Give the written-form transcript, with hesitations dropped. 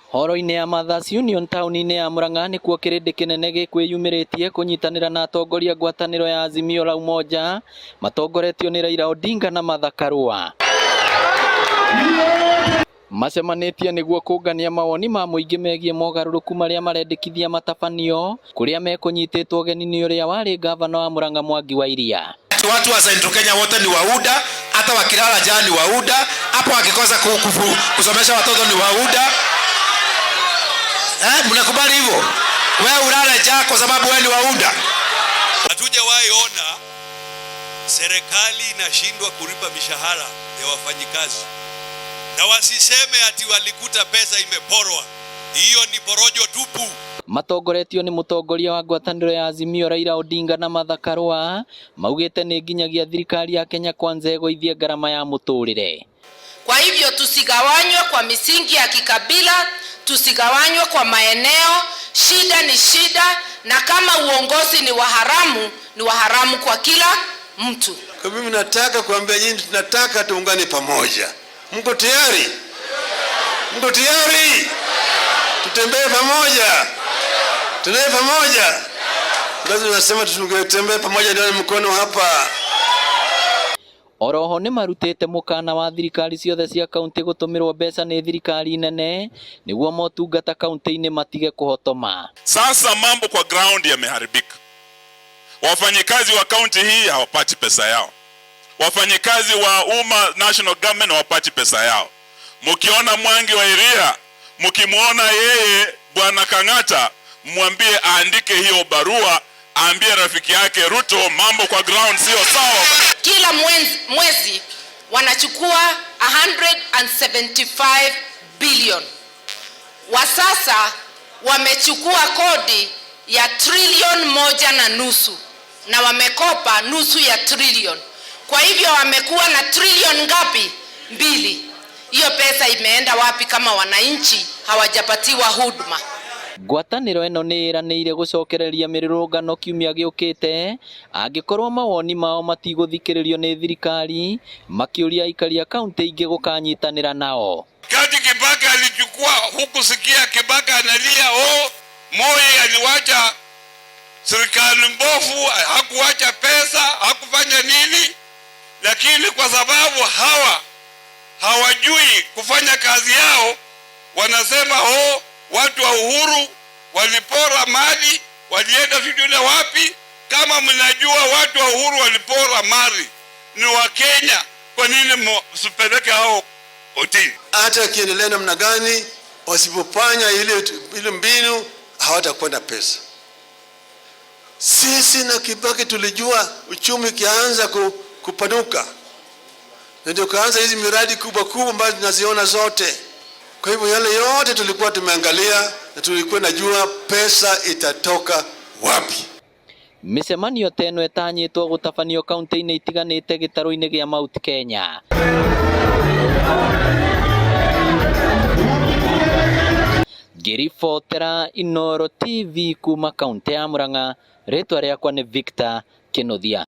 Horo-inĩ ya Mothers Union taũni-inĩ ya Murang'a nĩkuo kĩrĩndĩ kĩnene gĩkwĩyumĩrĩtie kũnyitanĩra na atongoria ngwatanĩro ya Azimio la Umoja matongoretio nĩ Raila Odinga na Martha Karua. Macemanĩtie nĩguo kũngania mawoni ma mũingĩ megiĩ mogarũrũku marĩa marendekithia matabanio kũrĩa mekũnyitĩtwo ũgeni nĩ ũrĩa warĩ ngavana wa Murang'a Mwangi wa Iria. Watu wa Central Kenya wote ni wauda, hata wakilala njaa ni wauda, hapo wakikosa kusomesha watoto ni wauda. Eh, mnakubali hivyo? Wewe ulale njaa kwa sababu wewe ni wauda. Hatujawahi ona serikali inashindwa kulipa mishahara ya wafanyikazi, na wasiseme ati walikuta pesa imeporwa. Hiyo ni porojo tupu. Matongoretio nĩ mũtongoria wa ngwatanĩro ya Azimio Raila Odinga na Martha Karua maugĩte nĩ nginyagia thirikari ya Kenya Kwanza ĩgũithie ngarama ya mũtũrĩre. Kwa hivyo tusigawanywe kwa misingi ya kikabila, tusigawanywe kwa maeneo. Shida ni shida, na kama uongozi ni wa haramu, ni wa haramu kwa kila mtu. Kwa mimi nataka kuambia nyinyi, tunataka tuungane pamoja. Mko tayari? Mko tayari? Tutembee pamoja, tutembee pamoja. Lazima nasema tutembee pamoja, ndio mkono hapa. Oroho nĩ marutĩte mũkana wa thirikari ciothe cia kaunti gũtũmĩrwo mbeca nĩ thirikari nene nĩguo motungata kaunti-inĩ matige kũhotoma. Sasa mambo kwa ground yameharibika. Wafanyikazi wa kaunti hii hawapati pesa yao, wafanyikazi wa umma national government hawapati pesa yao. Mkiona Mwangi wa Iria, mkimwona yeye bwana Kang'ata, mwambie aandike hiyo barua, aambie rafiki yake Ruto mambo kwa ground sio sawa. Kila mwezi wanachukua 175 billion. Wa sasa wamechukua kodi ya trilioni 1.5 na wamekopa nusu ya trilioni. Kwa hivyo wamekuwa na trilioni ngapi? Mbili. Hiyo pesa imeenda wapi kama wananchi hawajapatiwa huduma? Ngwatanĩro ĩno nĩ ĩranĩire gũcokereria mĩrũrũngano kiumia gĩũkĩte angĩkorwo mawoni mao matigũthikĩrĩrio nĩ thirikari, makĩũria aikari a kaunti ingĩ gũkanyitanĩra nao. Kati Kibaki alichukua, hukusikia Kibaki analia, oh, Moi aliwacha serikali mbovu, hakuwacha pesa, hakufanya nini. Lakini kwa sababu hawa hawajui kufanya kazi yao, wanasema oh, watu wa Uhuru walipora mali, walienda sijui wapi. Kama mnajua watu wa Uhuru walipora mali ni wa Kenya, kwa nini msipeleke hao kotini? Hata akiendelea namna gani, wasipofanya ile mbinu hawatakuwa na pesa. Sisi na Kibaki tulijua uchumi ukianza kupanuka, na ndio kaanza hizi miradi kubwa kubwa ambazo tunaziona zote. Kwa hivyo yale yote tulikuwa tumeangalia na tulikuwa najua pesa itatoka wapi. Mĩcemanio ta ĩno ĩtanyĩtwo gũtabanio kaunti-inĩ itiganĩte gĩtarũ-inĩ gĩa Mount Kenya. Ngĩribotera Inooro TV kuma kaunti ya Murang'a, rĩtwa rĩakwa nĩ Victor Kĩnuthia.